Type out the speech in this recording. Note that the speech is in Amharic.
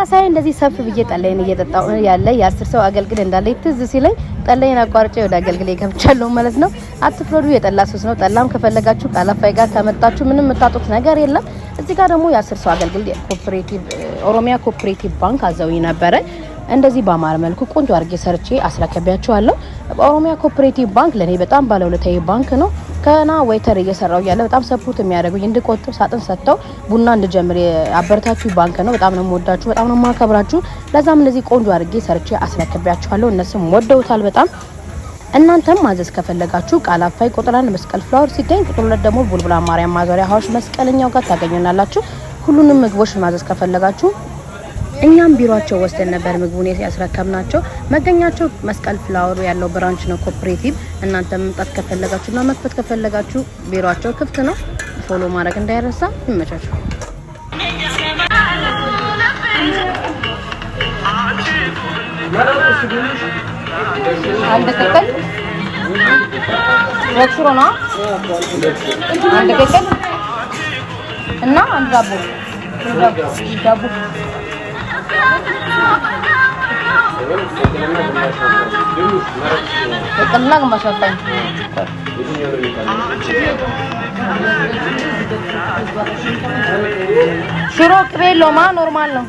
ሳይ እንደዚህ ሰፍ ብዬ ጠላዬን እየጠጣሁ ያለ የ10 ሰው አገልግል እንዳለ ትዝ ሲለኝ ጠላዬን አቋርጬ ወደ አገልግሌ ገብቻለሁ ማለት ነው። አትፍረዱ፣ የጠላ ሱስ ነው። ጠላም ከፈለጋችሁ ቃላፋይ ጋር ከመጣችሁ ምንም የምታጡት ነገር የለም። እዚህ ጋር ደግሞ የ10 ሰው አገልግል cooperative ኦሮሚያ cooperative ባንክ አዘውኝ ነበረ። እንደዚህ በአማረ መልኩ ቆንጆ አድርጌ ሰርቼ አስረክቢያቸዋለሁ። ኦሮሚያ cooperative ባንክ ለኔ በጣም ባለውለታዬ ባንክ ነው። ገና waiter እየሰራው እያለ በጣም support የሚያደርጉኝ እንድቆጥብ ሳጥን ሰጥተው ቡና እንድጀምር አበረታችሁ ባንክ ነው። በጣም ነው የምወዳችሁ፣ በጣም ነው የማከብራችሁ። ለዛም እንደዚህ ቆንጆ አድርጌ ሰርቼ አስረክቢያቸዋለሁ። እነሱም ወደውታል በጣም። እናንተም ማዘዝ ከፈለጋችሁ ቃላፋይ ቁጥር 1 መስቀል ፍላወር ሲገኝ፣ ቁጥር 2 ደግሞ ቡልቡላ ማርያም ማዞሪያ ሀዋሽ መስቀለኛው ጋር ታገኙናላችሁ። ሁሉንም ምግቦች ማዘዝ ከፈለጋችሁ እኛም ቢሮአቸው ወስደን ነበር ምግቡን ያስረከብናቸው። መገኛቸው መስቀል ፍላወሩ ያለው branch ነው cooperative። እናንተ መምጣት ከፈለጋችሁና መክፈት ከፈለጋችሁ ቢሮአቸው ክፍት ነው። Follow ማድረግ እንዳይረሳ። ይመቻችሁ። አንድ ቅቅል ሁለት ሽሮ ነው። አንድ ቅቅል እና አንድ ዳቦ ዳቦ ቅቅልና ግማሽ አወጣኝ። ሽሮ ቅቤ የለውም፣ normal ነው።